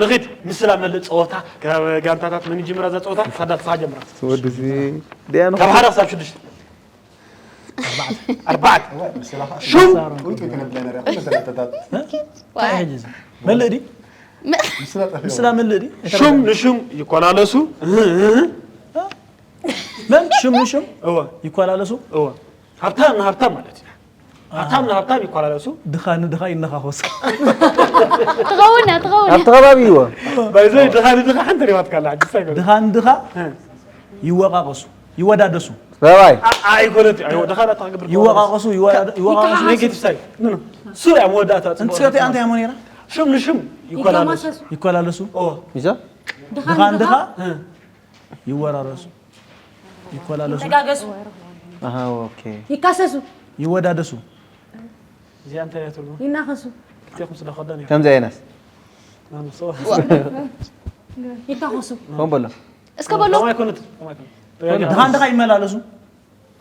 ንኺድ ምስላ መልእ ጸወታ። ካብ ጋንታታት መን ይጅምራ እዛ ጸወታ? ሳዳት ንስኻ ጀምራ። ወዲ እዚ ደያኑ ካብ ሓደ ክሳብ ሽዱሽተ። ኣርባዕተ። ሹም ቁልፊ ክነብለ ነረ ኩሉ ሰለተታት ዋይ። ሕጂ እዚ መልእ ድዩ? ምስላ መልእ ድዩ? ሹም ንሹም ይኮላለሱ። መን ሹም ንሹም እወ ይኮላለሱ? እወ ሃብታም ንሃብታም ማለት እዩ። ሃብታም ንሃብታም ይኮላለሱ። ድኻ ንድኻ ይነኻኸሱ። ትኸውን እያ ትኸውን እያ። ኣብቲ ከባቢ እዎ ባይዘይ ድኻ ንድኻ ሓንቲ ሪዋትካ ኣላ ሕጂ ሳይኮ ድኻ ንድኻ ይወቃቀሱ፣ ይወዳደሱ። ረባይ ኣይኮነት እዩ። ኣይወ ድኻ ዳታ ክገብር ይወቃቀሱ፣ ይወዳደ- ይወቃቀሱ። ኔጌቲቭ ሳይድ ኖ ኖ ሱር እያ መወዳእታ ጽቡቅ እንጽዮት ኣንተ ያሞኔራ ሹም ንሹም ይኮላለሱ። ይከማሰሱ። ይኮላለሱ። ኦ ድኻ ድኻ ንድኻ ንድኻ ይወራረሱ፣ ይኮላለሱ፣ ይተጋገሱ። ኣሃ ኦኬ ይካሰሱ። ይወዳደሱ። እዚኣ እንታይ እያ ትርጉም? ይናኸሱ። ክልቴኹም ስለ ከዳን እዩ። ከምዚ ኣይነስ ናንሶ ይታኸሱ። ኮን በሎ እስከ በሎ። ከምኣ ኣይኮነት። ከምኣ ኣይኮነት። ድኻ ንድኻ ይመላለሱ።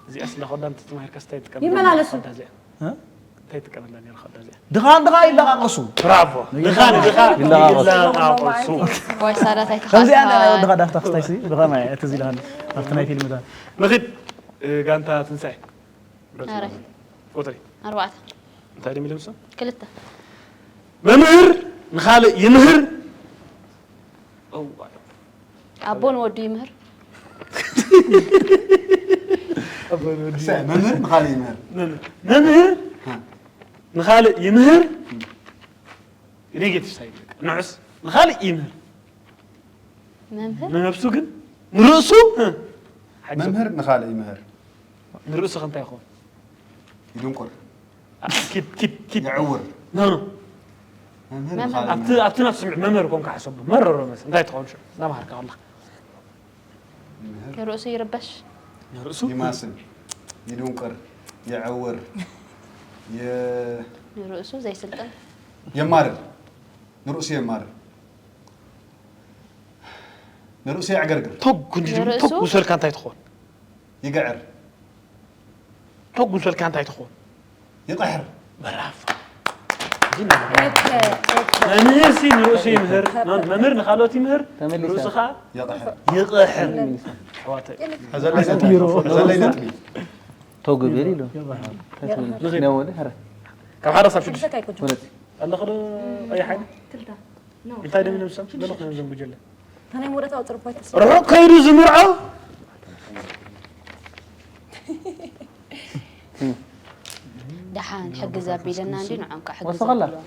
እዚኣ ስለ ከዳን ተማሂርካ ስታይ ትቀበል። ይመላለሱ። እዚኣ እ? እንታይ ትቀበል ነራ ከዳ እዚኣ? ድኻ ንድኻ ይለቃቀሱ። ብራቮ። ድኻ ንድኻ ይለቃቀሱ። ይለቃቀሱ። ወይ ሳዳት ከምዚኣ እንዳ ናይ ኣይተኻልካዋይ። ወድኻ ዳፍታ ክስታይ ሲ ብኸማይ እቲ እዚ ኢልሃኒ ኣብቲ ናይ ፊልምታት ንኺድ እ፣ ጋንታ ትንሳኤ። ኣረ ቁጥሪ ኣርባዕተ እንታይ ድም ኢሎም ሰም? ክልተ መምህር ንኻልእ ይምህር። እዋይ። ኣቦ ንወዱ ይምህር። መምህር ንኻልእ ይምህር። መምህር ንኻልእ ይምህር። ኔጌቲቭ ሳይድ ንዑስ ንኻልእ ይምህር። መምህር ንነብሱ ግን ንርእሱ ሓግዞ። መምህር ንኻልእ ይምህር። ንርእሱ ከ እንታይ ይኸውን? ይድንቁር። ኪድ ኪድ ኪድ ይዕውር። ኖ ኖ መምህር መምህር። ንኻልእ ኣብቲ ይምህር። ኣብቲ ናብ ስምዕ መምህር ኮንካ ሓሰቡ። መረሮ መስ እንታይ ትኸውን ሽዑ? እናምሃርካ ከለኻ ይምህር። ንርእሱ ይርበሽ። ንርእሱ ይማስን። ይድንቁር። ይዕውር። የ- ንርእሱ ዘይስልጥን። የማርር። ንርእሱ የማርር። ንርእሱ የዕገርግር። ቶግ እንዲ ንርእሱ? ቶግ ውሰድካ እንታይ ትኸውን? ይግዕር። ቶግ ውሰድካ እንታይ ትኸውን? ይቕሕር። በራፍ። መምህር ሲ ንርእሱ ይምህር፣ መምህር ንኻልኦት ይምህር፣ ተመሊሰ። ንርእሱ ኸዓ ይቕሕር። ይቕሕር። ኣሕዋተይ። ዘለይ ነጥቢ። ዘለይ ነጥቢ። ተጉብል ኢሉ ንኺድ። ነው ወደ ሐረ ካብ ሓደ ክሳብ ሽዱሽተ ክልተ ካይኮ ወለቲ ኣለኹ ዶ ቀይሕ ዓይኒ? እንታይ ደም ነብሶም? በልኹ ነብዞም ጉጀለ። ታናይ መውደት ኣውፅር ኳይተስ ርሑቕ ከይዱ ዝምርዖ። ደሓን ሕግዝ ኣቢለና እንዲ ንዖም ከዓ ሕግዝ ወሰኸላ? ኣብልዎም።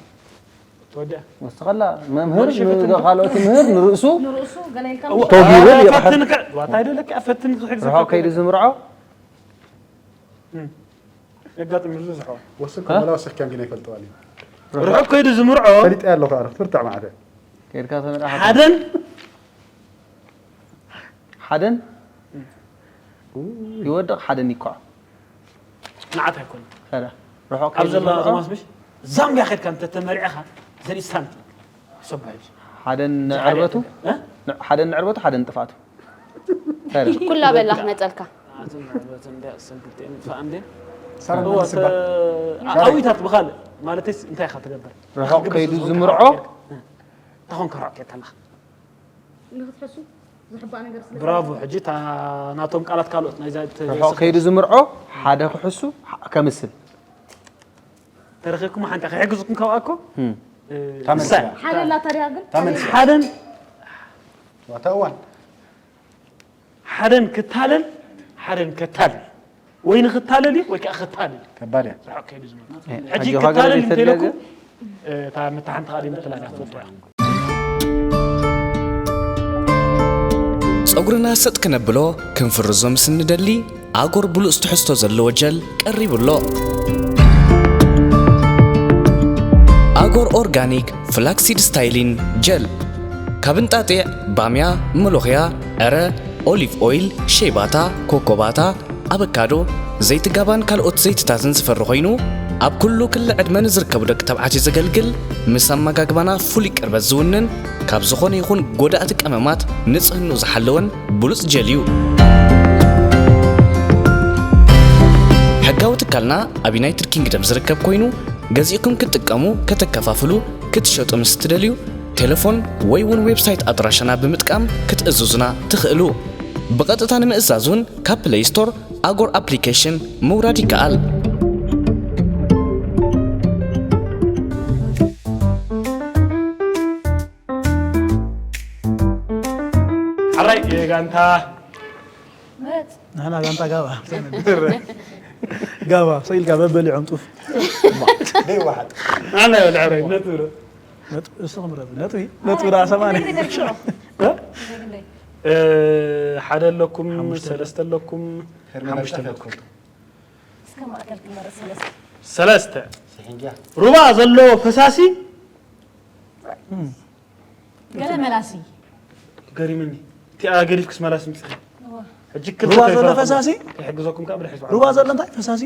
ትወድያ። ወሰኸላ መምህር ወሸፈት ንኻልኦት ምህር ንርእሱ ንርእሱ ገለ ኢልካ ተጉብል ይቕሕር ፈትን ከ-፣ ዋታ ኣይደለኪ ኣብ ፈትን ክሕግዝ ርሑቕ ከይዱ ዝምርዖ የጋጥም እዩ ዝዝሖ። ወስን ከመላ ወሰኪያን ግን ኣይፈልጠዋል እዩ። ርሑቕ ከይዱ ዝምርዖ ፈሊጠ ኣለኹ ኣረ ክትብርታዕ ማዕደ ከይድካ ተመርዓ ሓደን ሓደን ይወድቕ ሓደን ይኳዕ ንዓት ኣይኮነ ከዳ ርሑቕ ኣብ ዘላ ከይዱ ቶማስ ምሽ ዛምቢያ ከድካ እንተተመሪዕኻ ዘርኢ ስታንት ሰባይ ሓደን ንዕርበቱ እ? ን- ሓደን ንዕርበቱ ሓደን ጥፍኣቱ ከዳ ኩላ በላ ክመፀልካ። ኣዝም ዕርበት እንደ ሰግጤን ፋእንዴን ሰረን እወ ስባ ኣዊታት ብኻልእ ማለትስ እንታይ ኢኻ ትገብር? ርሑቕ ከይዱ ዝምርዖ ታኾን ከራዕ ከይታለኻ ንክትሕሱ ዝሕባእ ነገር ስለ ብራቮ። ሕጂ እታ ናቶም ቃላት ካልኦት ናይዛ እት- ርሑቕ ከይዱ ዝምርዖ ሓደ ክሕሱ ሓ- ከምስል ተረኺብኩም ሓንቲ ከሕግዝኩም ካብኣ እኮ ህም። እ፣ ታመልሲ ንሳ- እያ። ሓደ ላታ ድያ ግን ታመልሲ ሓደን ዋታ እዋን ሓደን ክታለል ሓደን ከታልል ወይ ንክታለል እዩ ወይ ከዓ ክታለል እዩ። ከባድ እያ። ርሑቕ ከይዱ ዝምርዖ እ፣ ሕጂ ኣጆኻ ክታለል ገለ እንተኢለኩ ይፈልጥ እታ መታሓንቲ ካሊእ ምትላል እያ ትፈልጦ እያ። ጸጉርና ሰጥ ክነብሎ ክንፍርዞ ምስ እንደሊ ኣጎር ብሉጽ ትሕዝቶ ዘለዎ ጀል ቀሪቡ ኣሎ። ኣጎር ኦርጋኒክ ፍላክሲድ ስታይሊን ጀል ካብ እንጣጢዕ፣ ባምያ፣ መሎኽያ፣ ዕረ፣ ኦሊቭ ኦይል፣ ሸይባታ፣ ኮኮባታ፣ ኣበካዶ፣ ዘይቲ ጋባን ካልኦት ዘይትታትን ዝፈሪ ኮይኑ፣ ኣብ ኩሉ ክሊ ዕድመ ንዝርከቡ ደቂ ተባዕትዮ ዘገልግል፣ ምስ ኣመጋግባና ፍሉይ ቅርበት ዝውንን፣ ካብ ዝኾነ ይኹን ጎዳእቲ ቀመማት ንጽህንኡ ዝሓለወን ብሉጽ ጀል እዩ። ሕጋዊ ትካልና ኣብ ዩናይትድ ኪንግደም ዝርከብ ኮይኑ፣ ገዚእኩም ክትጥቀሙ፣ ከተከፋፍሉ፣ ክትሸጡ ምስ እትደልዩ፣ ቴሌፎን ወይ እውን ዌብሳይት ኣድራሻና ብምጥቃም ክትእዝዙና ትኽእሉ። ብቐጥታ ንምእዛዝ እውን ካብ ፕለይ ስቶር ኣጎር ኣፕሊኬሽን ምውራድ ይከኣል። ሓራይ ጋንታ ንሕና ጋንታ ጋባ ጋባ ሰው ኢልካ በበሊዖም ጡፍ ደይዋሓጥ ኣና ይበል ሓራይ ነጥብ ነጥብ እሱ ክምረብ ነጥቢ ነጥቢ ዳ ሰማንያ እ፣ ሓደ ኣለኩም ሰለስተ ኣለኩም ሓሙሽተ ኣለኩም እስከ ማእከል ክመረጽ ሰለስተ ሰለስተ ስሒንግያ ሩባ ዘለዎ ፈሳሲ ገለ መላሲ ገሪምኒ እቲኣ ገዲፍክስ መላሲ ምፅእ ሕጂ ክልተ ሩባ ዘሎ ይፈረኹም። ፈሳሲ ይሕግዘኩም ካብ ድሕሪ ሩባ ዘሎ እንታይ ፈሳሲ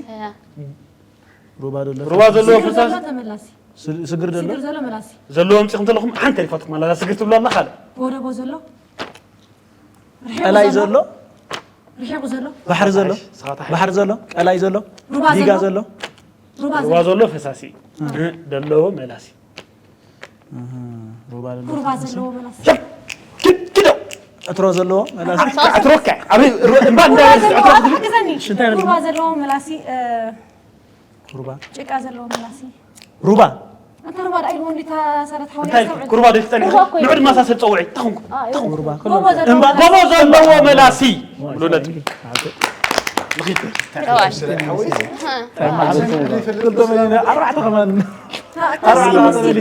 ሩባ ዘሎ ሩባ ዘለዎ ፈሳሲ ተመላሲ ስል- ስግር ዘሎ ስግር ዘሎ መላሲ ዘለዎ ምፅእኹም ተለኹም ሓንቲ ሪፋትኩም ኣላ ስግር ትብሉ ኣላ ካልእ ወደቦ ዘሎ ቀላይ ዘሎ ርሒቑ ዘሎ ባሕሪ ዘሎ ስኻታ ባሕሪ ዘሎ ቀላይ ዘሎ ሩባ ዲጋ ዘሎ ዘሎ ሩባ ሩባ ዘሎ ዘሎ ፈሳሲ እዩ ዘለዎ መላሲ ሩባ ዘሎ ሩባ ዘለዎ መላሲ ክደው ዕትሮ ዘለዎ መላሲ ዕትሮካ ኣበይ ሩ- እምባ እንዳበልስ ዕትሮ ክትብል ሓግዘኒ ሽንታይ በል። ሩባ ዘለዎ መላሲ እ፣ ሩባ ጭቃ ዘለዎ መላሲ ሩባ እንተ ሩባ ደኣ ኢልዎ እንዲታ ሰረት ሓወይ እንታይ ኣስተውዕል ኩርባ ደፍጠን ሩባ እኮ እዩ። ንዑድ ማሳ ሰብ ፀውዒ ተኹንኩ ኣይ፣ ጎቦ ዘሎ እምባ ጎቦ ዘለዎ መላሲ ብሎ ነጥቢ ተዋሽ። ስለ ሓወይ ተዋሽ። ክልተ ሚሊዮን ኣርባዕተ ከማን ንኽድ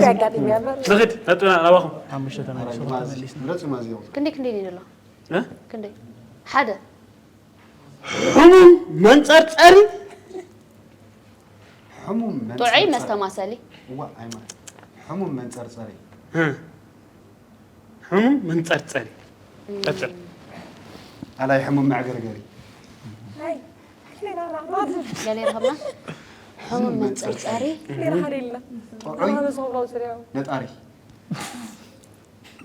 ነጥብና ናባኹም ሓሙሽተ ተመሊሱ ተመሊስና ምረጽ ማዚኦም ክንደይ ክንደይ እዩ ዘሎ? እ? ክንደይ? ሓደ ሕሙም መንፀርፀሪ ሕሙም ጥዑይ መንጸርጸሪ መስተማሰሊ እዋ ኣይማ ሕሙም መንጸርጸሪ እ። ሕሙም መንፀርፀሪ ቀፅል ኣላይ ሕሙም መዕገርገሪ ገለ ይረኸብና ሕሙም መንጸርጸሪ ጥዑይ ነጣሪ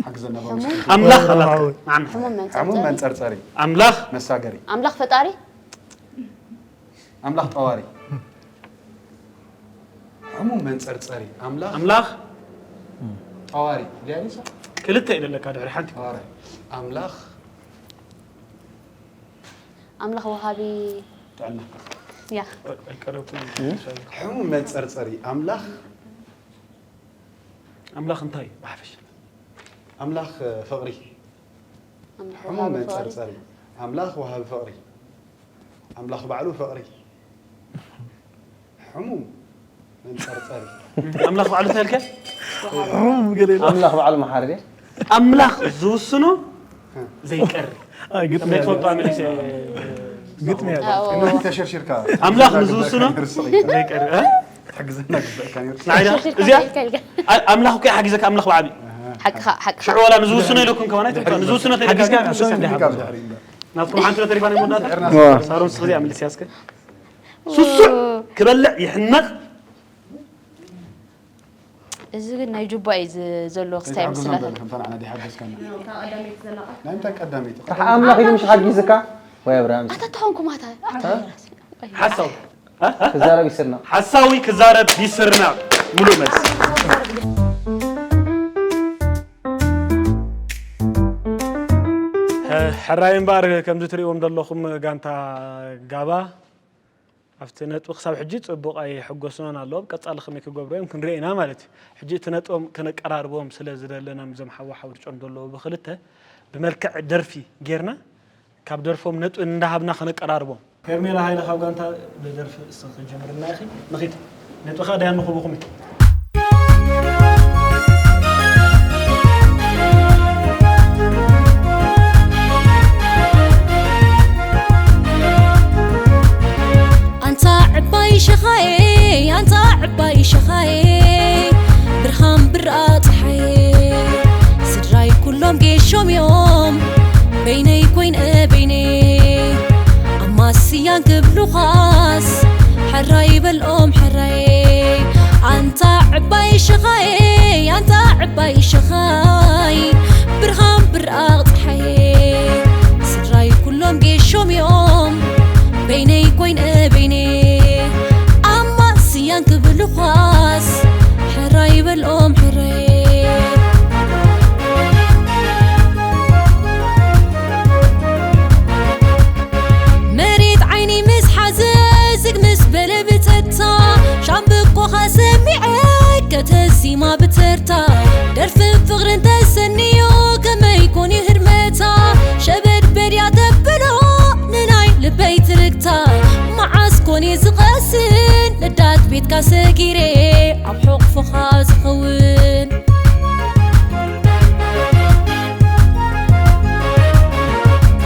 ሓግዘና በምስሉ ኣምላኽ ኣላትካ ንዓና ሕሙም ሕሙም መንጸርጸሪ መንጸርጸሪ ኣምላኽ መሳገሪ ኣምላኽ ፈጣሪ ኣምላኽ ጠዋሪ ሕሙም መንጸርጸሪ ኣምላኽ ኣምላኽ ጠዋሪ ዲያሊሳ ክልተ እዩ ዘለካ ድሕሪ ሓንቲ ጠዋሪ ኣምላኽ ኣምላኽ ወሃቢ ጥዕና ያ ኣይቀረብኩን ሕሙም መንጸርጸሪ ኣምላኽ ኣምላኽ እንታይ እዩ ብሓፈሻ ኣምላኽ ፍቕሪ ኣምላኽ ሕሙም ወሃቢ ፍቕሪ መንጸርጸሪ ኣምላኽ ወሃቢ ፍቕሪ ኣምላኽ ባዕሉ ፍቕሪ ሕሙም መንጸርጸሪ ኣምላኽ ባዕሉ እንታይ ኢልካ ሕሙም ገለ ኢሉ ኣምላኽ ባዕሉ መሓሪ ድየ ኣምላኽ ዝውስኖ ዘይቀሪ ኣይ፣ ግጥሚ ከመይ ትፈልጦ ኣመሊሰ ግጥሚ እያ ኣዎ። ተሸርሽርካ ኣምላኽ ንዝውስኖ ርስቕ ዘይቀሪ እ? ትሕግዘና ግበእካ ነይሩ ንዓይዳ ሽርሽርካ እዚኣ ከይልካ ኢልካ። ኣ- ኣምላኽ እኮ ሓጊዘካ ኣምላኽ ብዓቢ ሓቅኻ ሓቅኻ ሽዑ ዋላ ንዝውስኖ ኢለኩም ከማን ኣይትምጣ ንዝውስኖ ሓጊዝካ ተይልካ ንዕሶም እንዲሓግዙ ካብ ድሕሪ ኢልና ናትኩም ሓንቲ ዶ ተሪፋ ናይ መወዳእታ ድሕርና ሳሮን ስኽዚ ኣመልስ ያስከ ስሱዕ ክበልዕ ይሕነቕ እዚ ግን ናይ ጁባ እዩ ዝ- ዘሎ ክስታይ ተሓግዙ ምስላታት ነበር ከምታ ንዓና ዲሓገዝካና ናይ ምንታይ ቀዳመይቲ ኣምላኽ ኢሉ ምሽ ሓጊዝካ ወይ ኣብርሃም ኣታ ተኾንኩም ኣታ ኣታ ሓሳዊ ክዛረብ ይስርና ሓሳዊ ክዛረብ ይስርና ሙሉእ መልሲ ሕራይ እምበኣር ከምዚ ትርእዎም ዘለኹም ጋንታ ጋባ ኣብቲ ነጥቢ ክሳብ ሕጂ ፅቡቕ ኣይሕጎስናን ኣለዎም ቀፃሊ ከመይ ክገብሩ እዮም ክንርኢ ኢና ማለት እዩ ሕጂ እቲ ነጥቦም ከነቀራርቦም ስለ ዝደለና ምዞም ሓዋ ሓውርጮም ዘለዉ ብክልተ ብመልክዕ ደርፊ ጌርና ካብ ደርፎም ነጥቢ እንዳሃብና ከነቀራርቦም ሄርሜላ ሃይለ ካብ ጋንታ ብደርፊ እስኺ ክጀምርና ኢኺ ንኺድ ነጥቢ ከዓ ዳያን ንኽቡኹም እዩ ኣንታ ዕባይ ሸኻየ ኣንታ ዕባይ ሸኻየ ብርሃን ብርኣ ፀሓየ ስድራይ ኩሎም ጌሾም እዮም በይነይ ኮይነ በይነይ ኣማስያን ክብሉኻስ ሕራይ በልኦም ሕራይ ኣንታ ዕባይ ሸኻየ ኣንታ ዕባይ ሸኻይ ብርሃን ብርኣ ፀሓየ ስድራይ ኩሎም ጌሾም እዮም በይነይ ኮይነ በይነ ኣማስያን ክብሉኻስ ሕራይ በልኦም ሕራይ ማ ብተርታ ደርፍን ፍቕርን ተሰንዮ ከመይ ኮን ህድመታ ሸበድ በድያ ተብሎ ንናይ ልበይ ትርግታ መዓስ ኮን ዝቐስን ነዳት ቤትካ ሰጊረ ኣብ ሕቑፍኻ ዝኸውን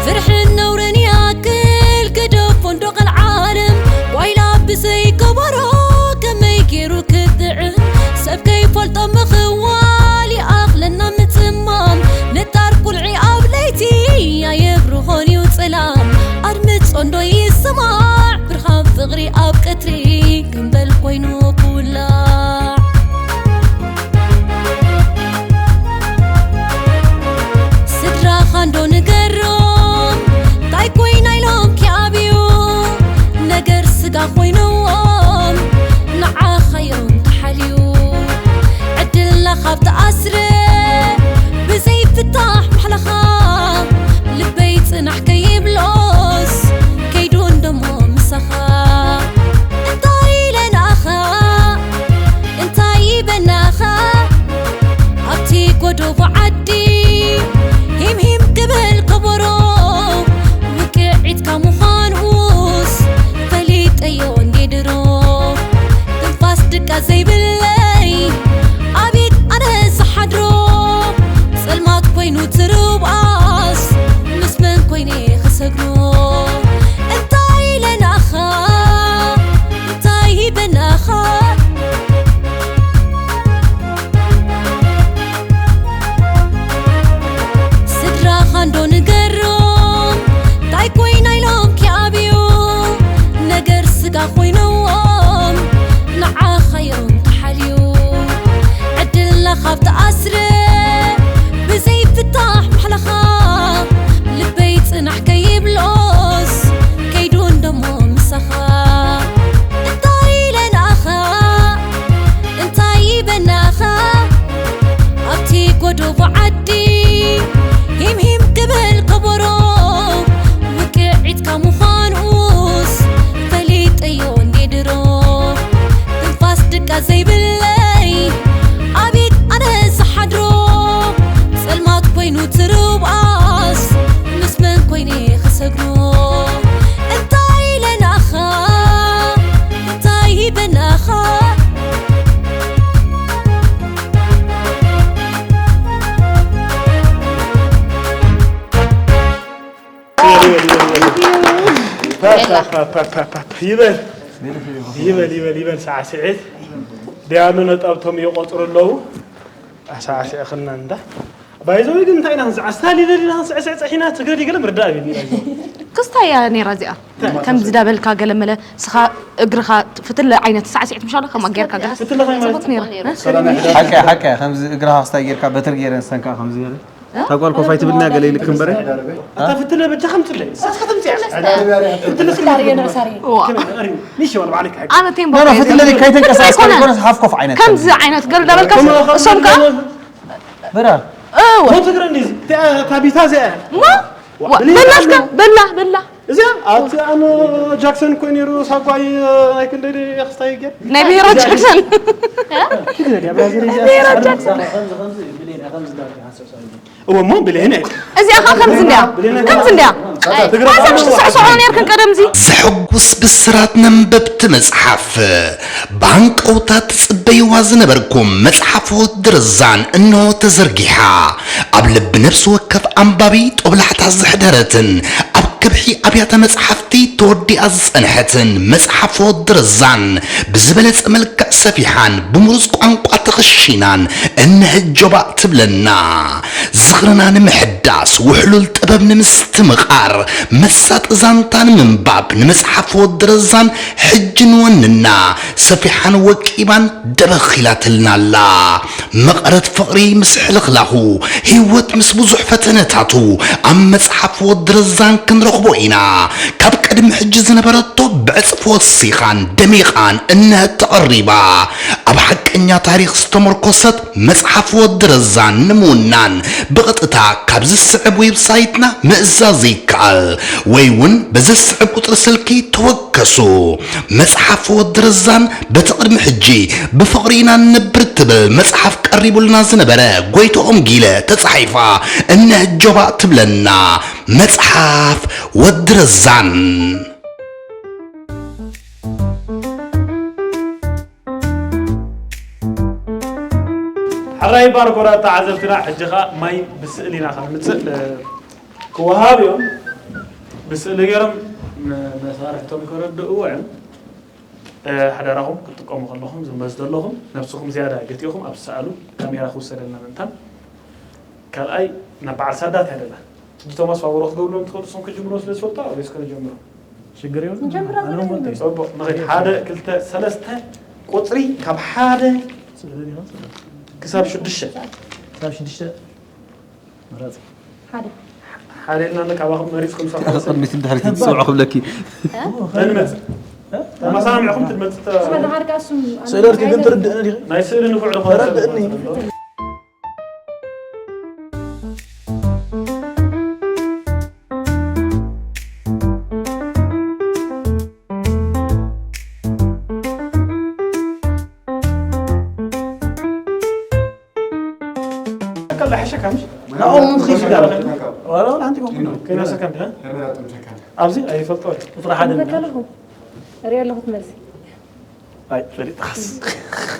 ፍርሕን ነውርን ያክል ክደፎ እንዶ ቀልዓለም ዋይላ ብዘይ ከበሮ ከመይ ገይሩ ክጥዕም ሰብ ከይፈልጦ ምኽዋል ይኣኽለና ምጽማም ንጣር ቁልዒ ኣብ ለይቲ ኣየብርሆን እዩ ጽላም ኣድምጾ እንዶ ይስማዕ ብርሃን ፍቕሪ ኣብ ቀትሪ ገምበል ኮይኑ ክውላዕ ስድራኻ እንዶ ንገሮም ታይ ኮይና ኢሎም ኪኣብዩ ነገር ስጋ ኮይንዎም ንዓኻ እዮም ተሓልዩ ዕድልና ካብ ተኣስረ ብዘይፍታሕ ማሕለኻ ልበይ ጽናሕ ከይብሎስ ከይዱ እንደሞ ምሳኻ እንታይ ኢለ ንኣኻ እንታይ ይበናኻ ኣብቲ ጎደቦ ዓዲ ሂም ሂም ክብል ከበሮ ውቅዒትካ ምዃኑስ ፈሊጠዮ እንዴ ድሮ ትንፋስ ድቃ ዘይብለይ ኣቤት ኣነ ዝሓድሮ ጸልማት ኮይኑ ትርብኣስ ምስ መን ኮይነ ክሰግሮ እንታይ ኢለ ንኣኻ እንታይ ይበናኻ ስድራኻ እንዶ ንገሮም ታይ ኮይና ኢሎም ኪኣብዩ ነገር ስጋ ኮይንዎም ንዓኻ እዮም ተሓልዩ ዕድልና ካብ ተኣስረ ብዘይፍታሕ ማሕለኻ ልበይ ጽናሕ ከይብሎስ ከይዱ እንደሞ ምሳኻ እንታይ ኢለ ንኣኻ እንታይ ይበናኻ ኣብቲ ጎደቦ ዓዲ ሂም ሂም ክብል ከበሮ ውቅዒትካ ምዃኑስ ፈሊጠዮ እንዴ ድሮ ትንፋስ ድቃ ዘይብለይ ኣቤት ኣነ ዝሓድሮ ጸልማት ኮይኑ ትርብኣስ ምስ መን ኮይነ ክሰግሮ እንታይ ኢለ ንኣኻ እንታይ ይበናኻ ይበል ይበል ይበል ይበል ሳዕስዒት ዲያኑ ነጠብቶም ይቆፅሩ ኣለዉ ኣሳዕስዕኽና እንዳ ባይዘዊ ግን እንታይ ኢና ክንስዕስታ ሊለ ሊና ክንስዕስዕ ፀሒና ትግረ ዲገለ ምርዳእ ኣብኒ ክስታይ እያ ነይራ እዚኣ ከምዚ ዳበልካ ገለመለ ስኻ እግርኻ ፍትለ ዓይነት ሳዕስዒት ምሻሎ ከማ ጌርካ ገለ ጽቡቅ ነይራ ሓቂ ሓቂ ከምዚ እግርኻ ክስታይ ጌርካ በትር ጌረ ንሰንካ ከምዚ ገለ እታ ጓል ኮፍ ኣይትብልና ገለ ኢልክ እምበረ። ኣታ ፍትለ በጃ ከምጽለ ሳትካ ተምጽያ። ፍትለ ስለ ኣርየ ንዕሳሪ። ዋ። ከመይ ኣርዩ? ሚሽ ወላ ባዕልክ ሓቂ። ኣነ ቴምቦ ኖ፣ ኖ፣ ፍትለ ከይተንቀሳቀስካ ኣይኮነስ ሃፍ ኮፍ ዓይነት ከምዚ ዓይነት ገለ ዳበልካ እሶም ከ በራ። እወ። ሞት እግረ እንዲዚ። እታ ቢታ እዚኣ። ማ? ዋ፣ በላ እስከ በላ በላ። እዚኣ ኣቲ ኣነ ጃክሰን እኮ ነይሩ ሳጓይ ናይ ክንደይ ክስታይ ገር ናይ ብሄሮ ጃክሰን እወ እሞ ብልህን እያ እዚኣ ኸ ከምዚ እንድያ ከምዚ እንድያ ሓሳብ ትስዕስዖ ነርክን ቀደምዚ ዘሐጉስ ብስራት ነንበብቲ መጽሓፍ ብሃንቀውታ ትጽበይዋ ዝነበርኩም መጽሓፍ ወዲ ርዛን እንሆ ተዘርጊሓ ኣብ ልቢ ነፍሲ ወከፍ ኣንባቢ ጦብላሕታ ዘሕደረትን ኣብ ከብሒ ኣብያተ መጽሓፍቲ ተወዲኣ ዝጸንሐትን መጽሓፍ ወዲ ርዛን ብዝበለጸ መልክዕ ሰፊሓን ብምሩጽ ቋንቋ ተኸሺናን እነሀ ጆባእ ትብለና። ዝኽርና ንምሕዳስ ውሕሉል ጥበብ ንምስትምቓር መሳጢ ዛንታ ንምንባብ ንመጽሓፍ ወዲ ረዛን ሕጂ ንወንና። ሰፊሓን ወቂባን ደበኽ ኢላትልና ኣላ። መቐረት ፍቕሪ ምስ ሕልኽላኹ፣ ህይወት ምስ ብዙሕ ፈተነታቱ ኣብ መጽሓፍ ወዲ ረዛን ክንረኽቦ ኢና። ካብ ቅድሚ ሕጂ ዝነበረቶ ብዕጽፊ ወሲኻን ደሚቓን እነሀ ተቐሪባ። ኣብ ሓቂ ሓቀኛ ታሪኽ ዝተመርኮሰት መጽሓፍ ወዲ ረዛን ንምውናን ብቐጥታ ካብ ዝስዕብ ዌብሳይትና ምእዛዝ ይከኣል ወይ እውን በዚ ዝስዕብ ቁጽሪ ስልኪ ተወከሱ። መጽሓፍ ወዲ ረዛን በቲ ቅድሚ ሕጂ ብፍቕሪ ኢና ንነብር ትብል መጽሓፍ ቀሪቡልና ዝነበረ ጎይትኦም ጊለ ተጻሒፋ እነህ ጆባእ ትብለና መጽሓፍ ወዲ ረዛን። ሕራይ ባርኮራ ተዓዘብትና፣ ሕጂ ኸኣ ማይ ብስእሊ ኢና ከነምጽእ፣ እ፣ ክወሃብ እዮም። ብስእሊ ገይሮም ን-፣ መሳርሕቶም ከረድእዎ እዮም። እ፣ ሓደራኹም ክትጥቀሙ ከለኹም ዝመዝ ዘለኹም ነብስኹም ዝያዳ ገቲእኹም ኣብ ዝሰኣሉ ካሜራ ክውሰደልና ምእንታን። ካልኣይ ናብ በዓል ሳዳት እያ ደላ። ሕጂ ቶማስ ፋቦሮ ክትገብርሎም ትኽእሉ ንስኹም ክትጅምርዎ ስለ ዝፈልጡ ኣበይ እስከ ንጀምሮ? ሽግር የብሉን። ንጀምር ኣነ ኣለና። እውን ፈልጠ እዩ። ጽቡቕ፣ ንኸይድ። ሓደ፣ ክልተ፣ ሰለስተ ቁጽሪ ካብ ሓደ ስእሊ ዲኻ? ክሳብ ሽዱሽተ። ክሳብ ሽዱሽተ ምረጽ። ሓደ። ሓደ ኢልና ካባኹም መሪጽኩም ሰብ ሓደ ሰብ። ቅድሚት ንድሕሪት ትጽውዑ ክብለኪ። እ? መን መጽእ? እ? ተመሳሚዕኩም ትመጽእ ተ-፣ ስለ ድሓር ከኣ እሱም ስእሊ ኣርኪ ግን ትርድእኒ ዲኺ? ናይ ስእሊ ንፉዕ ዝኾነ ሰብ ተረድእኒ። ከላ ሕሸካ ምሽ? ናኦም ትኺድ ጋር። ዋላ ወላ ሓንቲ ኮንኩ። ከይና ሰከንድ፣ እ? ኣብዚ ኣይፈልጦ። ቁጽሪ ሓደ። ተመከለኹ። ሪኦ ኣለኹ ትመልሲ። ኣይ፣ ፈሊጥኻስ።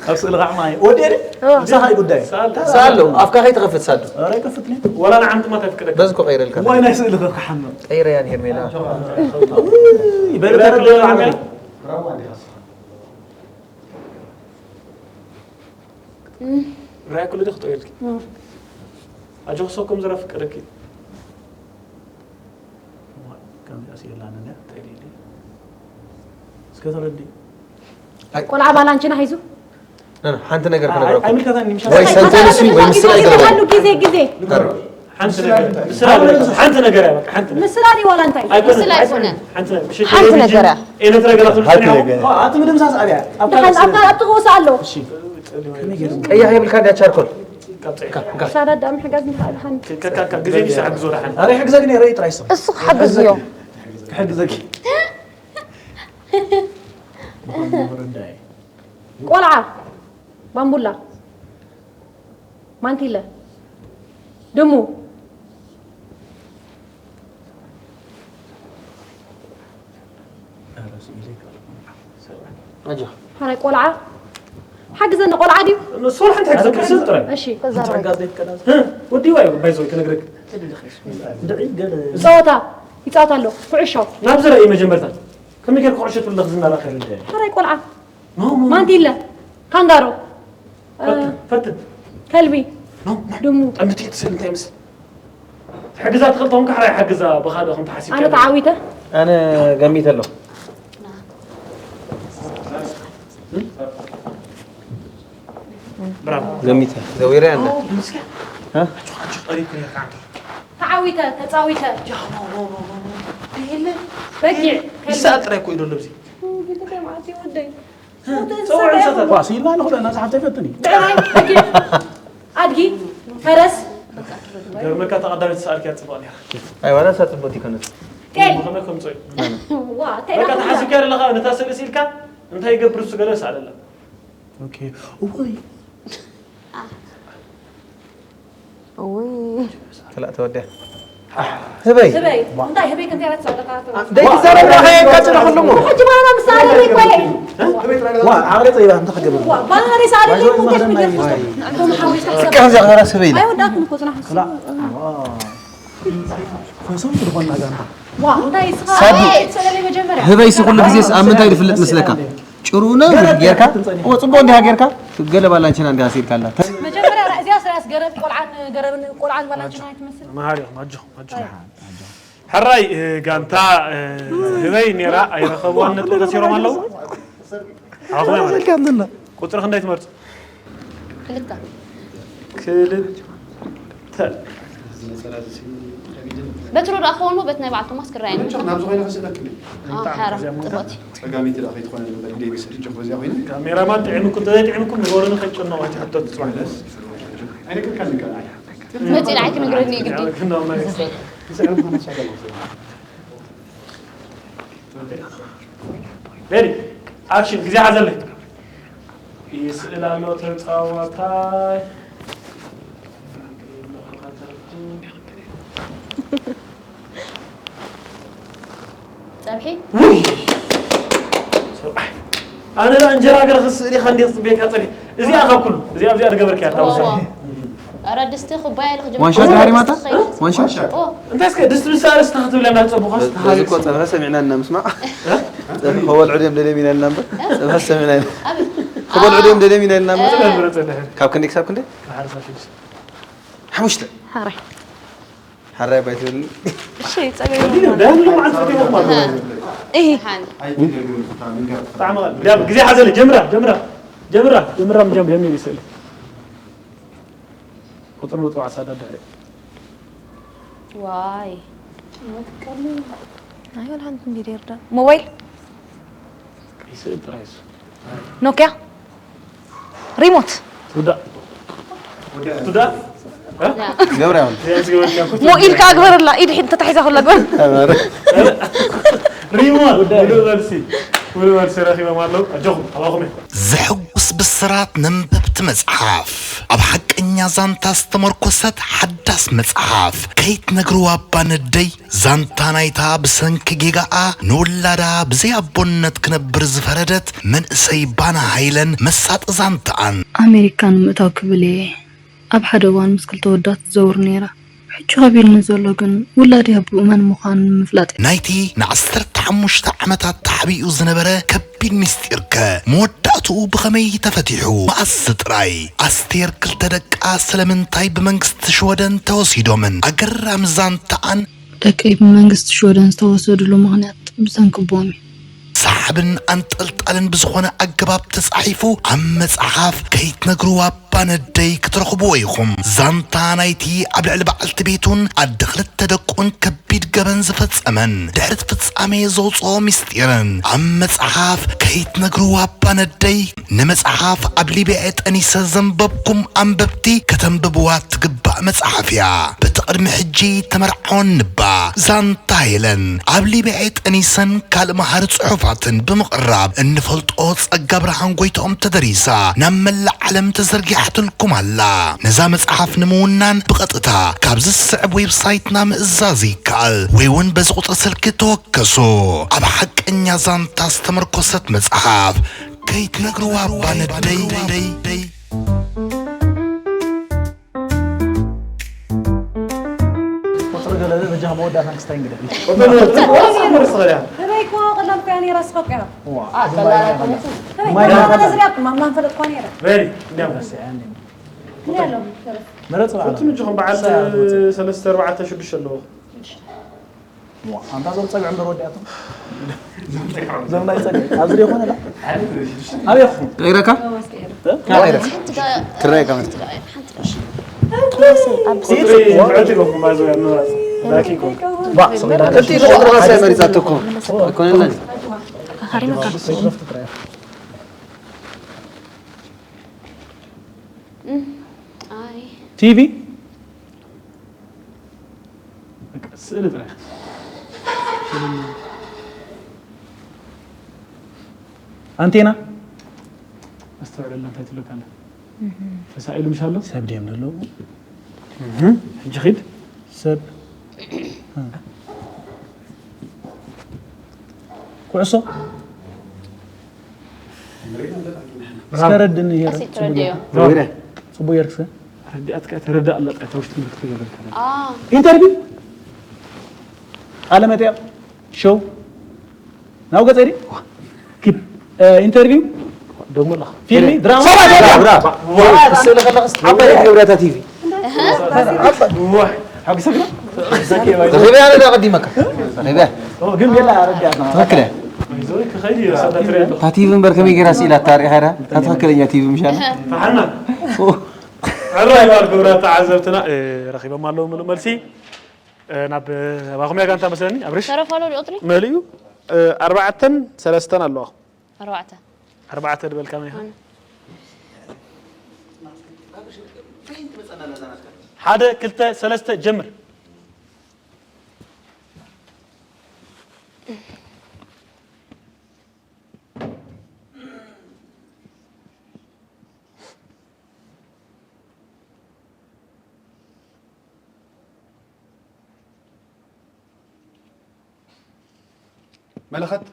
ኣብ ስእሊ ከዓ ማይ። ወዲ ኤሪ? እዎ። ምሳኻ እዩ ጉዳይ። ሰኣል። ሰኣል ኣለዎ። ኣፍካ ከይትኸፍት ሳዱ። ኧረ ኣይከፍትን እዩ። ወላ ንዓንቲ ማት ኣይፍቅደካ። በዚ እኮ ቀይረልካ። ዋይ ናይ ስእሊ ከ ክሓምም። ቀይረያ ንሄርሜላ። ውይ፣ በል ተረድኦ ዓመል። ራያ ኩሉ ዲኽ ጠይልኪ? እም። ኣጆኽ ሰው ከም ዝራ ፍቅደኪ። ከምዚኣ ስኢላኒ እንድያ። ጠይሊ። እስከ ተረዲ። ኣይ። ቆልዓ ባላንቺና ሒዙ? ነ፣ ነ፣ ሓንቲ ነገር ኣይ፣ ክነግረኩም። ኣይምልከታኒ፣ ምሻ-፣ ወይ ኣይ፣ ሰንተንስ ወይ ኣይ፣ ምስላ ኣይ፣ ኣይገርም። ኣይ፣ ግዜ፣ ግዜ። ተር-፣ ሓንቲ ነገር፣ ምስላ ኣይገርም። ሓንቲ ነገር እያ፣ በቃ፣ ሓንቲ ነገር። ምስላ ድዩ ዋላ እንታይ? ኣይኮነን፣ ምስላ ኣይኮነን። ኣይኮነን። ሓንቲ ነገር፣ ምሽ-፣ ሓንቲ ቴሌቪዥን፣ ነገር እያ። ኤሌክትሪክ ኣገላግሎት ሓንቲ ጀሚሮም። ነገር። ዋ፣ ኣቲ ምድምሳስ ኣብያ። ኣብ ደሓን ካልእ ኣብ፣ ስእሊ። ኣብ ጥቕኡ ሰኣሎ። እሺ። ከመይ ገይሩ? ቀያሕ የብልካ እንድያ ቻርኮል። ካብ ፀይ። ካብ፣ ካብ። ሳዳት ደኣ ምሕጋዝ እንታይ ደሓን? ከ-፣ ከ-፣ ከ-፣ ግዜ ዲስ ሓግዞ ደሓን? ኣረ ይሕግዘክ ነይረ እዩ ጥራይ ስቕ። እሱ ክሓግዝ እዩ። ክሕግዘክ። ቆልዓ፣ ባምቡላ፣ ማንቲለ፣ ድሙ። ኣጆ። ሓራይ ቆልዓ፣ ሓግዘኒ ቆልዓ ድዩ? ንሱ ሓንቲ ሓግዘ፣ እሺ። ክዛረብ። ጸጋ ዘይፍቀዳ። ህ፣ ወዲ ዋይ፣ ባይዞ፣ ክነግረክ። ጸወታ ይጻወት ኣሎ፣ ኩዕሾ። ናብ ዝረኢ መጀመርታ። ከመይ ጌርካ ኩዕሾ ትብለኽ ዝናራኸ? ሓራይ ቆልዓ። ኖ፣ ኖ፣ ኖ። ማንቲለ፣ ካንጋሮ፣ ፈትን፣ እ፣ ፈትን። ከልቢ፣ ኖ፣ ኖ። ድሙ። ጠምቲ ትስእል እንታይ ይመስል? ትሕግዛ ትኽእል ተኾንካ፣ ሕራይ ሓግዛ ብኻልእ ከም ተሓሲብካ ኣነ ኣለካ። ተዓዊተ። ኣነ ገሚተ ኣለኹ። ብራቮ። ገሚተ። ዘዊረ ኣለ። ኦ፣ ምስኪን። እ? ኣጆኻ፣ ኣጆኻ፣ ቀሪብ፣ ቀሪብ፣ ከዓንተ። ተዓዊተ፣ ተጻዊተ። ያ፣ ኖ፣ ኖ፣ ኖ፣ ኖ፣ ኖ። የለ። በጊዕ፣ ከልቢ። ይስኣል ጥራይ እኮ እዩ ዘሎ ኣብዚ። ኦ፣ ጌታ መዓት ይወደይ። እ፣ ሞተ ጸውዕ እንስሳታት። እንስሳታት። ዋ፣ ስኢልና ንኽእል፣ ናዛ ሓብተይ ፈትኒ። ብዕራይ፣ በጊዕ፣ ኣድጊ፣ ፈረስ። ገርመካ፣ እታ ቀዳመይቲ ሰኣልክያ ጽቡቕ ነይራ። ኣይ፣ ዋላ እሳ ጽብቕቲ ኣይኮነትን። ጤል። ብኸመይ ከም ጸውዕ? ዋ፣ ጤል በቃ፣ ኣፍሪቃ። ተሓሲብካ ኣለኻ፣ ነታ ስእሊ ስኢልካ፣ እንታይ ይገብር እሱ ገለ ሰኣለላ። ኦኬ። እወይ። እወይ። ክላእ ተወዲያ። ህበይ። ህበይ። እንታይ ህበይ ከምዚ ዓይነት ሰው ኣለካ? ደይ ትዛረብ ዳኻ የቃጭ ነው ሁሉም። ሕጂ ባና ምሳሌ ነው እኮ። ዋ፣ ዓቕሊ ጸይባ፣ እንታይ ክገብር? ዋ፣ ባና ሬሳ ኣለኝ እኮ፣ ከፍ ከፍ። ንዕቶም ሓዊስካ ትሰብ። ከምዚ ኣኽበራ ህበይ ኢላ። ኣይወዳእኩን እኮ፣ ጽናሕ። ክላእ። ዋ። ፈሰው ትኾና ጋንታ። ዋ፣ እንታይ ስኻ? ሳቢ። ሰለለይ መጀመርያ። ህበይ ሲ ኩሉ ግዜስ ኣብ ምንታይ ዝፍለጥ መስለካ? ጭሩነ ገረብ ጌርካ? ትንጸኒ። ኦ፣ ጽቡቕ እንዲኻ ጌርካ? ገለ ባላንቺና እንዲኻ ስኢልካላ። መጀመርያ ራ-፣ እዚኣ ስራያስ ገረብ ቆልዓን፣ ገረብን ቆልዓን ባላንቺና ኣይትመስል? መሃሪ ኢኹም፣ ኣጆኹም፣ ኣጆኹም። ኣይ። ሕራይ፣ እ፣ ጋንታ፣ እ፣ ህበይ ኔራ ኣይረኸብዋን ነጥቢ ከሲሮም ኣለዉ። ኣኹም ማለት። ቁጽሪ ክንደይ ትመርጹ? ክልተ። ክልተ። በትሩ ደኣ ክኸውን በት ናይ በዓል ቶማስ ክረኣየኒ። መቸም ናብ ዝኾነ ክስእለክን። ኣዎ፣ ሓራ፣ ጽቡቕቲ። ጸጋሚት ደኣ ከይትኾነ ንበል፣ ደይ ብስል ጀምሮ እዚኣ ኮይነ። ካሜራማን ጥዒምኩም፣ እንተዘይጥዒምኩም ንገሩኒ፣ ከይጨነቑ እቲ ሕቶ ትጽዋዕ። ኣይነግርካን ንካ። መጺእ ንዓይ ክነግረኒ እዩ ግዲ። ሬዲ፣ ኣክሽን፣ ግዜ ሓዘለይ። ይስእል ኣሎ ተጻዋታይ። ጸብሒ? ውይ! ሰብኣይ። ኣነ ደኣ እንጀራ ገለ ክስእል ኢኻ እንዴ ክጽበየካ ጸኒሐ። እዚኣ ካብ ኩሉ፣ እዚኣ፣ እዚኣ ዝገበርካያ እታ ወሳኒ። ዋው። ኧረ ድስቲ ኩባያ ኢለ ክጅምር። ዋንሻ ከለኹ ድስቲ ድስቲ ከይድ። ዋንሻ? ኦ። እንታይ እስከ ድስቲ ምስ ኣርእስታ ክትብለና ዝጸቡኻስ በዚ እኮ ተሃሪስ። ጸብሒ ሰሚዕና እና ምስማዕ። እ? ጸብሒ ከበልዑ ድዮም ደልዮም ኢና ኢልና እምበር፣ እ? ጸብሒ ሰሚዕና ኢና። ኣብ-፣ ከበልዑ አ-፣ ድዮም ደልዮም ኢና ኢልና እምበር። እ-፣ ጸብሒ ረጸለኸ። ካብ ክንደይ ክሳብ ክንደይ? ሓደ ክሳብ ሽዱሽተ። ሓሙሽተ። ሓራይ። ሓራይ ባይትብልኒ። እሺ፣ ጸገም እንዲህ ነው። የለውም። ዳግም ነው ማለት ነው። እህ። ሰሓን። ብጣዕሚ ቀ-፣ ዳም-፣ ግዜ ሓዘለ። ጀምራ፣ ጀምራ፣ ጀምራ፣ ጀምራ፣ ጀምራ፣ ጀምራ ይስእል። ቁጥር ምጥዋዕ ሳዳ ድሕሪ። ዋይ። ኣይ፣ ወላ ሓንቲ እንዲህ ይርዳ። ሞባይል? ይስእል ጥራይ እሱ። ኖኪያ? ሪሞት። ትውዳእ። ትውዳእ? እ? ገብረ ያው። ሞ ኢልካ ግበረላ፣ ኢድ ሒድ ተታሒዛ ከላ ግበር። ሪሞት። ምሉእ መልሲ። ምሉእ መልሲ ረኺቦም ኣለዉ። ኣጆኹም፣ ኣባኹም እዮም። ዘሐጉስ ብስራት ነንበብቲ መጽሓፍ። ኣብ ሓቀኛ ዛንታ ዝተመርኮሰት ሓዳስ መጽሓፍ። ከይትነግርዋ እባ ነደይ። ዛንታ ናይታ ብሰንኪ ጌጋኣ ንውላዳ ብዘይ ኣቦነት ክነብር ዝፈረደት መንእሰይ ባና ሃይለን መሳጢ ዛንታኣን። ኣሜሪካ ንምእታው ክብል እየ ኣብ ሓደ እዋን ምስ ክልተ ወዳት ትዘውር ነይራ። ሕጂ ከቢድኒ ዘሎ ግን ውላደይ ኣቦኡ መን ምዃኑ ንምፍላጥ እዩ። ናይቲ ንዓሰርተ ሓሙሽተ ዓመታት ተሓቢኡ ዝነበረ ከቢድ ምስጢርከ መወዳእትኡ ብኸመይ ተፈቲሑ? መኣስ ጥራይ? ኣስቴር ክልተ ደቃ ስለምንታይ ብመንግስቲ ሽወደን ተወሲዶምን? ኣገራሚ ዛንታኣን ደቀይ ብመንግስቲ ሽወደን ዝተወሰድሉ ምኽንያት ብሰንኪ ኣቦኦም እዩ። ሰሓብን ኣንጠልጣልን ብዝኾነ ኣገባብ ተጻሒፉ ኣብ መጽሓፍ ከይትነግርዋ እባ ነደይ ክትረኽብዎ ኢኹም። ዛንታ ናይቲ ኣብ ልዕሊ በዓልቲ ቤቱን ኣደ ክልተ ደቁን ከቢድ ገበን ዝፈጸመን ድሕሪ እቲ ፍጻሜ ዘውጽኦ ምስጢርን ኣብ መጽሓፍ ከይትነግርዋ እባ ነደይ ንመጽሓፍ ኣብ ሊብያ ጠኒሰ ዘንበብኩም ኣንበብቲ ከተንብብዋ ትግባእ መጽሓፍ እያ። በቲ ቅድሚ ሕጂ ተመርዓወን ንባ ዛንታ ሄለን ኣብ ሊብያ ጠኒሰን ካልእ መሃሪ ጽሑፋትን ብምቕራብ እንፈልጦ ጸጋ ብርሃን ጎይትኦም ተደሪሳ ናብ መላእ ዓለም ተዘርጊሓትልኩም ኣላ። ነዛ መጽሓፍ ንምውናን ብቐጥታ ካብዚ ዝስዕብ ዌብሳይትና ምእዛዝ ይከኣል ወይ እውን በዚ ቁጽሪ ስልኪ ተወከሱ። ኣብ ሓቀኛ ዛንታ ዝተመርኮሰት መጽሓፍ ከይትነግርዋ እባ ነደይ። ቁጽሪ ገለ በጃኻ መወዳእታን ክስታይን ግደፍ። ቁጽሪ ገለ በጃኻ መወዳእታን ክስታይን ግደፍ። ህበይ እኮ ቀላል እኮ እያ ነይራ፣ ንስኻ እኮ ኢኻ። ዋ፣ አ፣ ቀላል ኣይኮነትን። ህበይ ማይ ቀላል ማይ ዝርያ እኮ ማማ ንፈለጥ እኮ ነይራ። ሬዲ፣ እንዲያም። ረሲዐ፣ እንዲያም። ምን ያለው? ምረጽ በዓል። ፈትኑ እጅኹም በዓል ሰለስተ፣ ኣርባዕተ፣ ሽዱሽተ ኣለዎ። ዋ፣ ኣንታ ዞም ጸግዒ እምበር ወዲኣቶም። ዞም ናይ ጸግዒ። ኣብዚ ዶ ይኾነ ዳ? ኣበይ ኢኹም? ይቕረካ? እ? ክረኣየካ ማለት። ቁጽሪ ምዕት ኢኹም፣ ማዘው ያምራጽ። ዳኪ ኢኹም። ባ፣ ሰው ዳ። እቲ ቁጥሪ ራሳ መሪጻቶ እኮ። ኣይኮነን። ኣይ። ቲቪ? በቃ ስእሊ ጥራይ። ኣንቴና? ኣስተውዕለላ እንታይ ትብለካ ኣላ? እህ። ተሳኢሉ ምሽ ኣሎ? ሰብ ድዮም ዘለዉ? እህ። ሕጂ ኺድ። ሰብ። እ። ኩዕሶ? እስከ ረድኒ ሄረ፣ ቀስ ጽቡቅ ትረድዮ። ጌርካ። ጽቡቅ ጌርክሰ። ረዳእትካ ተረዳእ ኣላ፣ ጥቃ ውሽጢ ምልክት ገበርካ። አ። ኢንተርቪው? ቃለ መጠይቅ? ሾው? ናው ገጸ ዲ? ኪድ፣ እ፣ ኢንተርቪው? ደሞ ኣለኻ። ፊልሚ? ድራማ? ሰባት፣ ሰባት፣ ሰባት። ሰባት፣ ስእሊ ከለኻ እስኪ ዓባይ ትገብርያ እታ ቲቪ። እህ። ዋ፣ ሓጉሰ ግና። ተኺብያ ኣነ ዳ ቀዲመካ። ተኺብያ። ኦ፣ ግን ቤላ ረዳእና። ትኽክል እያ። ይዞ ክኸይድ እዩ፣ ሰዳ ትሪኣ ኣለኹ። እታ ቲቪ እምበር ከመይ ገይራ ስኢላታ ሪኢኻ ዳ? እታ ትኽክለኛ ቲቪ ምሽ ኣላ? ፈሓና። ኦ። ሕራይ በዓል ክቡራት ተዓዘብትና፣ እ፣ ረኺቦም ኣለዉ ምሉእ መልሲ። እ፣ ናብ ኣባኹም እያ ጋንታ መስለኒ ኣብርሽ። ተረፋ ኣሎ ቁፅሪ መሊኡ እ፣ ኣርባዕተን ሰለስተን ኣለዋ። ኣርባዕተ ኣርባዕተ ድበልካ መን ኢኻ? ኣነ። ሓደ ክልተ ሰለስተ ጀምር። መለኸት፣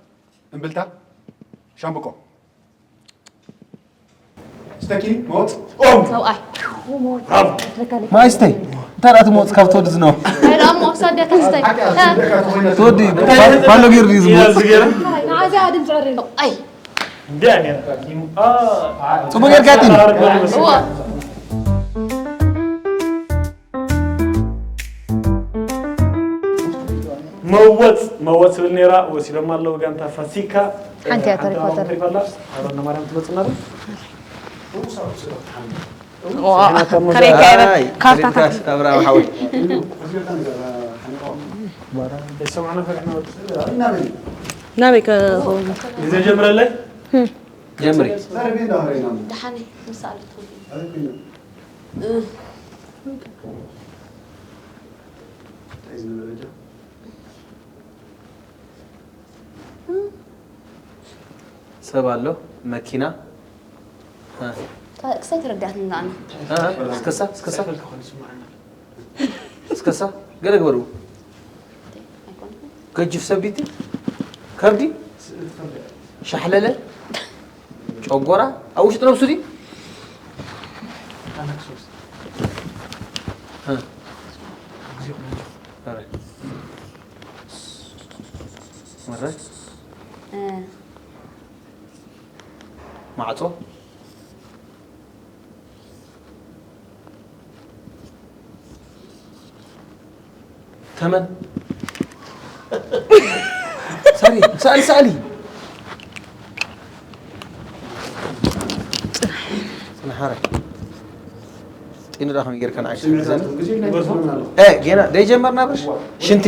እምብልታ፣ ሻምብቆ። ስተኪ፣ መወፅ፣ ኦም! ሰብኣይ ማይስተይ፣ እንታይ ደኣ እቲ መወፅ ካብ ትወዲ ዝነው? ኣይልኣሞ ክሳድ ድያ ተኽስተይ ትወዲ፣ ፓሎ ገይሩ ድዩ ዝመወፅ? ሰብኣይ እንዲያ ነይራ። ፅቡቅ ጌርካ ያቲም። እዎ መወፅ መወፅ ትብል ነይራ። ወሲዶም ኣለዉ ጋንታ ፋሲካ። ሓንቲ እያ ተሪፋ ዘላ። ተሪፋላ። ኣሮና ማርያም ትመፅና ዶ? ከሪካ ይበል ካርታታት ኣብርሃም ሓወይ ሰማዕና ፈሪሕና ወዲ ናበይ ከኸውን ግዜ ጀምረለይ። ጀምሪ። ደሓነ ምስ ኣለት ሰብ ኣሎ፣ መኪና። ክሳይ ተረዳእትኒ ኣነ እስከሳ እስከሳ እስከሳ ገለ ግበሩ። ገጅፍ ሰቢቲ ከብዲ ሻሕለለ ጨጎራ ኣብ ውሽጢ ነብሱ ድዩ? ማዕጾ ተመን ሳሪ ሳሊ ሳሊ ጽንሓረ ጢኑ ዳ ከመይ ጌርካ ንዓይ ትሕግዘኒ? እ ጌና ደይጀመርና ብርሽ ሽንቲ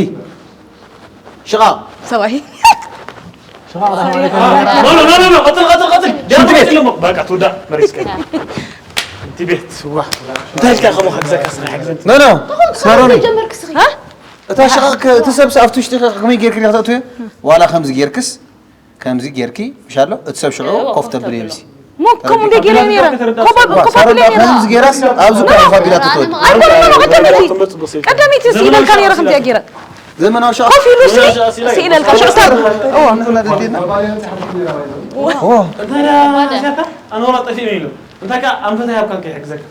ሽቓቕ ሰብኣይ ኖ ኖ ኖ ኖ ቀጥል ቀጥል ቀጥል ዲያቆን ቀጥል እሞ በቃ ትውዳእ መሪስከ እቲ ቤት ዋ እንታይ ኢልካ ከምኡ ሓግዘካ ስራሕ ሓግዘኒ ኖ ኖ ሳሮኒ ጀመርክ ስኺ እታ ሽቓቕ ከ- እቲ ሰብሲ ኣብቲ ውሽጢ ከ- ከመይ ጌርክ ዲኻ ተእትዮ ዋላ ከምዚ ጌርክስ ከምዚ ጌርኪ ምሽ ኣሎ እቲ ሰብ ሽዑ ኮፍ ተብል የብሲ ሞ ከምኡ እንደ ገይረ ነይረ ኮባ ዋ ኮባ ሳሮን ብለ ነይረ ከምዚ ጌራስ ኣብዚ እኮ ኢኻ ቢላ ትወድ ኣይኮነ ኖ ቀደመይቲ ቀደመይቲ ስኢለልካ ነይረ ከምዚኣ ገይረ ዘመናዊ ሽቓቕ ኮፍ ኢሉ ሲ ስኢለልካ ሽዑ ሰብ እዎ ንሕና ደዴና እንታይ ደኣ ኣነ ወላ ጠፊእ ኢሉ እንታይ ከ ኣንፈታ ያብካ ከይሕግዘካ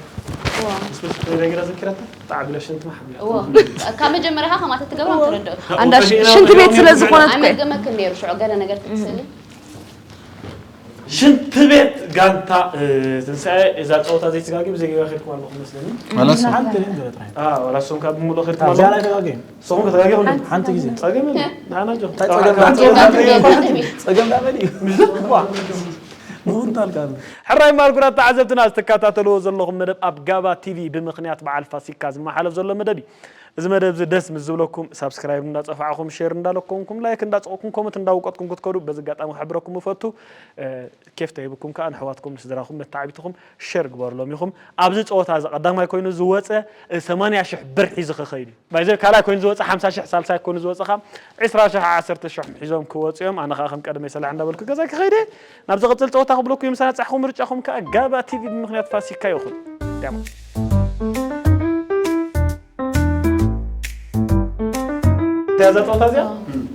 ስፔስ ሬግራ ዘኪራታ ብጣዕሚ ኢላ ሽንቲ ማሓቢያ እዎ ካብ መጀመርያ ከማተ ትገብራ ተረድኦ ኣንዳ ሽንቲ ቤት ስለ ዝኾነት እኮ ኣይመገመክን ነይሩ ሽዑ ገለ ነገር ክትስእሊ ሽንቲ ቤት ጋንታ ትንሳኤ እዛ ፀወታ ዘይትጋጊ ብዘይ ጌጋ ከድኩም ኣለኹም መስለኒ ማለት ሓንቲ ህን ገለ ጥራይ ዋላ እሶም ካብ ብምልኦ ከድኩም ኣለኹም ተጋጊ ንስኹም ከተጋጊኹም ሓንቲ ግዜ ፀገም የለን ንዓና ጆ ጸገም ዳመድ እዩ ምሁንታል ቃሉ ሕራይ ማልኩራት ተዓዘብትና ዝተከታተልዎ ዘለኹም መደብ ኣብ ጋባ ቲቪ ብምክንያት በዓል ፋሲካ ዝመሓለፍ ዘሎ መደብ እዩ እዚ መደብ እዚ ደስ ምስ ዝብለኩም ሳብስክራይብ እንዳፀፋዕኹም ሼር እንዳለኮምኩም ላይክ እንዳፀቕኩም ኮመንት እንዳውቀጥኩም ክትከዱ በዚ ኣጋጣሚ ክሕብረኩም እፈቱ ኬፍ ተሂብኩም ከዓ ንሕዋትኩም ንስድራኹም መተዓቢትኹም ሸር ግበሩሎም ኢኹም ኣብዚ ፀወታ እዚ ቀዳማይ ኮይኑ ዝወፀ ሰማንያ ሽሕ ብር ሒዙ ከኸይድ እዩ ባይዘ ካልኣይ ኮይኑ ዝወፀ ሓምሳ ሽሕ ሳልሳይ ኮይኑ ዝወፀ ከዓ ዕስራ ሽሕ ዓሰርተ ሽሕ ሒዞም ክወፁ እዮም ኣነ ከዓ ከም ቀደመይ ሰላሕ እንዳበልኩ ገዛ ክኸይደ ናብ ዝቕፅል ፀወታ ክብለኩ እዩ ምሳና ፃሕኹም ምርጫኹም ከዓ ጋባ ቲቪ ብምክንያት ፋሲካ ይኹን ዳማ እዛ ፀወታ እዚኣ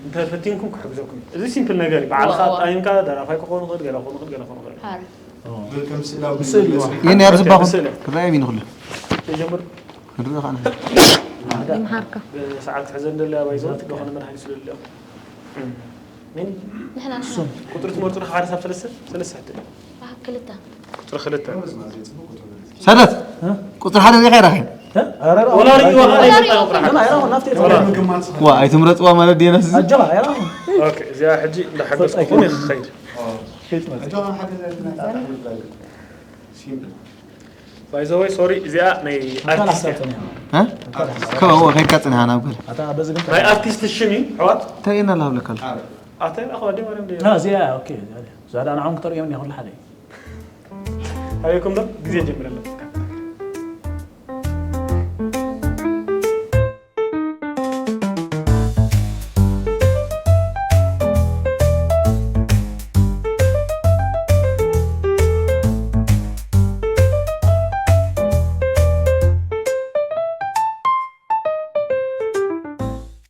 እንተፈቲንኩም ክሕግዘኩም እዩ እዚ ሲምፕል ነገር እዩ በዓልካ ኣጣይምካ ደራፋይ ክኾኑ ክእል ገለ ክኾኑ ክእል ገለ ክኾኑ ክእል ሓር ይህን ያርዝባኹም ክረኣዮም ይንኽሉ ጀምር ንርኢ ኸዓ ሰዓት ክሕዘ እንደለ ኣባይ ዘወት ዝኾነ መድሃኒ ስለለ ምን ንሕና ንሕና ቁጥሪ ትመርጡ ሓደ ሳብ ሰለስተ ሰለስተ ሕደ ክልተ ቁጥሪ ክልተ ሰደት ቁፅሪ ሓደ ሪኻ ይረኸ ወላ ሪእዋ ሓደ ይመጣ ቁጥሪ ሓደ ዋ ኣይትምረፅዋ ማለት ድየነስ ኦኬ እዚኣ ሕጂ እንዳሓገዝኩኹም ይኽኸይድ By the way, sorry፣ እዚኣ ናይ ኣርቲስት እያ። እ? ከ- ከይድካ ጽንሓ ናብ ገለ ኣታ በዚ ግን ናይ ኣርቲስት ሽም እዩ ኣሕዋት። ተርእየና ላብለካ ኣሎ። ኣተ ኣኸ ወዲ ማርያም ደ ና እዚኣ ኦኬ። ዛዳ ንዓኹም ክተርእዮም እኒኣ ኩሉ ሓደ እዩ። ኣበይኩም ዶ ግዜ ጀምረለን።